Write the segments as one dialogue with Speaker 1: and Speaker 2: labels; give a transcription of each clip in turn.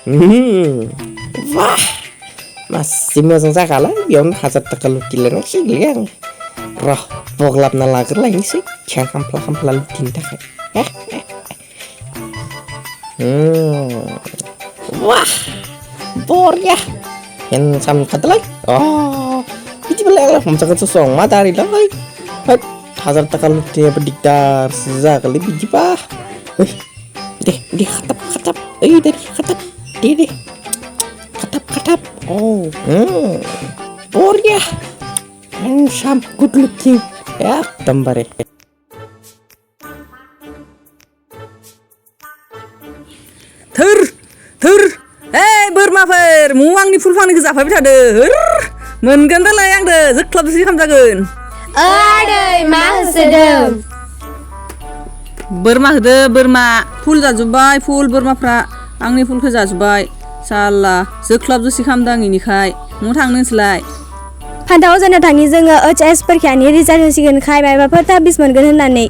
Speaker 1: Wah, masih moजां जाखाला बेयावनो 1000 थाखा लुटिलायनांसै गोलै आं र' बगलाबना लाग्रोलायनोसै खेर खामफ्ला लुटिनो थाखाय wah बरिया handsome खादोलाय बिदिबालाय आंलाय हमजागोन सं मा दारिलाय 1000 थाखा लुटिनायाबो दिगदारसो जागोनलै बिदिबा दे खाथाब दे खाथाब दे खाथाब बरिया handsome good looking एकदमबारे
Speaker 2: थोर बोरमाफोर आंनि फुल फांनिखौ जाफायबाय थादो मोनगोन दालाय आंदो जोख्लाबसो खामजागोन
Speaker 3: आदै मा होसोदों
Speaker 2: बोरमा होदो बोरमा फुल जाजोब्बाय फुल बोरमाफ्रा आंनि फुलखौ जाजोब्बाय साला जोख्लाबजोसो खामदां इनिखाय मु थांनो नोंसोरलाय
Speaker 3: फान्थाव जानो थांनि जोङो HS परिखानि रिजाल्ट होसिगोन खाय मायबाफोर ताबिज मोनगोन होननानै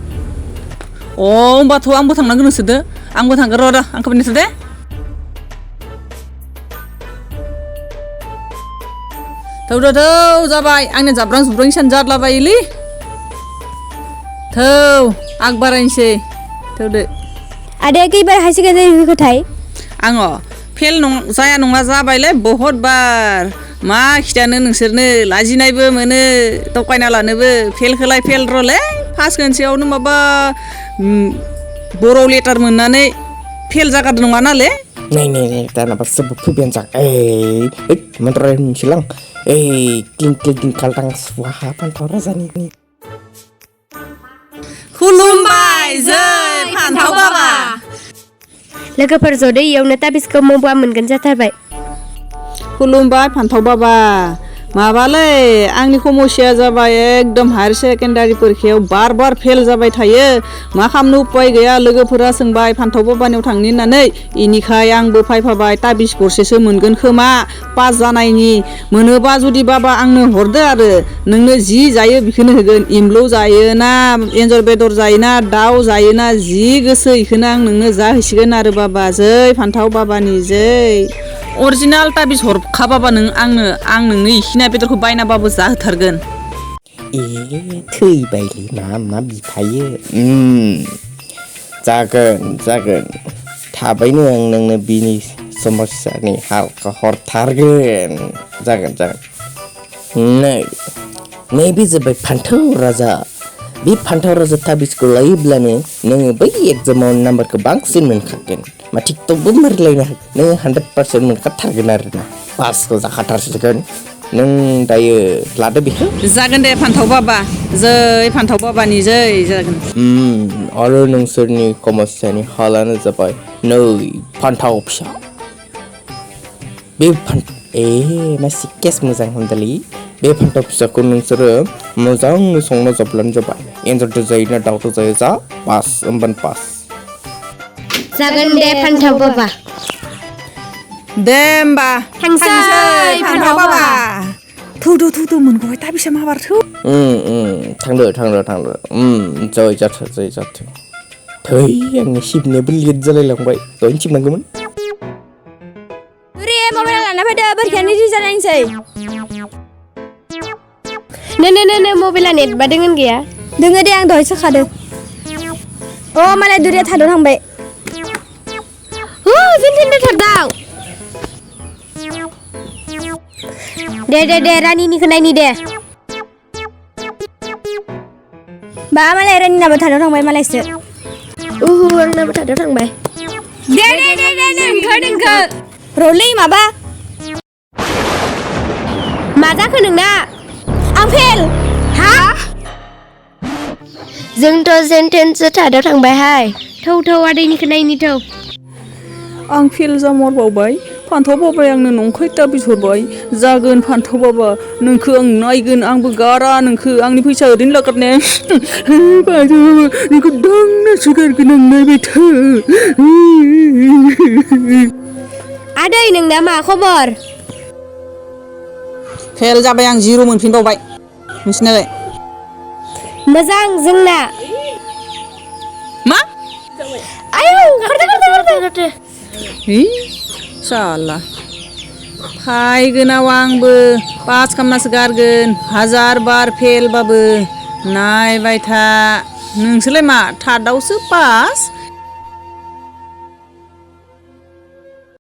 Speaker 2: होमबाथ' आंबो थांनांगोन नोंसोरदो आंबो थांगोन र' आंखौ नोंसोर दे थौ जाबाय आंनो जाब्रां जुब्रां सान जादलाबायोलै थौ आग बारायनोसै थौदो
Speaker 3: आदाया खैबार हायार सेकेन्डारि होखोथाय
Speaker 2: आङो फेल जाया नङा जाबायलै बहुद बार मा खिथानो नोंसोरनो लाजिनायबो मोनो थगायना लानोबो फेलखौलाय फेल र'लै फार्स्ट खनसेयावनो माबा बर' लेटार मोननानै फेल जागारदों नङा नालै
Speaker 1: नै दानाबा sebut biasa menurut silang kling kaltang suaha pantau rasanya ini
Speaker 2: खुलुमबाय जै फान्थाव बाबा
Speaker 3: लोगोफोर ज'दै इयावनो ताबिजखौ मावबा मोनगोन जाथारबाय
Speaker 2: खुलुमबाय फान्थाव बाबा माबालै आंनि समस्या जाबाय एकदम हायार सेकेन्डारि परिखायाव बार फेल जाबाय थायो मा खालामनो उपाय गैया लोगोफोरा सोंबाय फान्थाव बाबानियाव थांनि होननानै इनिखाय आंबो फायफाबाय ताबिज गरसेसो मोनगोन खोमा पास जानायनि मोनोबा जुदि बाबा आंनो हरदो आरो नोंनो जि जायो बेखौनो होगोन इमलु जायोना एन्जर बेदर जायोना दाउ जायोना जि गोसो इखौनो आं नोंनो जाहैसिगोन आरो बाबा जै फान्थाव बाबानि जै अरिजिनाल ताबिज हरखाबाबा नों आं नोंनो इखिना बेदरखौ बायनाबाबो जाहोथारगोन
Speaker 1: थैबायलै मा बिफायो जागोन थाबैनो आं नोंनो बिनि समस्यानि हालखौ हरथारगोन जागोन नैबे जाबाय फान्थाव राजा बे फान्थाव राजा ताबिजखौ लायोब्लानो नोङो बै एग्जामाव नाम्बारखौ बांसिन मोनखागोन मा टिकटकबो मारिलायनो हागोन नोङो 100% मोनखाथारगोन आरोना पासखौ जाखाथारसिगोन नों दायो लादो बेखौ
Speaker 2: जागोन दे फान्थाव बाबा जै फान्थाव बाबानि जै जागोन
Speaker 1: आरो नोंसोरनि समस्यानि हालानो जाबाय नै फान्थाव फिसा बे मासे केस मोजां होनदोलै बे फान्थाव फिसाखौ नोंसोरो मोजाङै संना जाब्लानो जाबाय एन्जरजों जायोना दाउजों जायो जा पास होमबानो पास
Speaker 3: जागोन दे फान्थाव बाबा
Speaker 2: दे होमबा
Speaker 3: थांसै
Speaker 2: फान्थाव बाबा थौ मोनगबाय ताबिजा माबार थौ
Speaker 1: थांदो जय जाथो थै आंनि सिबनायाबो लेट जालायलांबाय दहायनो सिबनांगौमोन
Speaker 3: मबाइल लाना फैदो परिखानि रिजाल्ट नायनोसै नो मबाइला नेटबा दोङो गैया दोङो दे आं दहाय सोखादो मालाय दुरिया थादो थांबाय जेनथेनदो थारदाव दे रानिनिखौ नायनि दे बा मालाय रानिनाबो थादो थांबाय मालायसो आंनाबो थादो थांबाय दे नोंखो रलै माबा मा जाखो नोंना आं फेल हा जोंथ' जेनथेनसो थादो थांबायहाय थौ आदैनिखौ नायनि थौ
Speaker 2: आं फेल जामरबावबाय फान्थाव बाबाया आंनो नंखाय ताबिज हरबाय जागोन फान्थाव बाबा नोंखौ आं नायगोन आंबो गारा नोंखौ आंनि फैसा ओरैनो लागारनाया फान्थाव बाबा नोंखौ दांनासो गारगोन आं नायबाय था
Speaker 3: आदै नोंना मा खबर
Speaker 2: फेल जाबाय आं 0 मोनफिनबावबाय नोंसिनालाय
Speaker 3: मोजां जोंना मा आयौ खारदो
Speaker 2: साला फायगोनाव आंबो पास खालामनासो गारगोन 1000 बार फेलबाबो नायबाय था नोंसोरलाय मा थार्दआवसो पास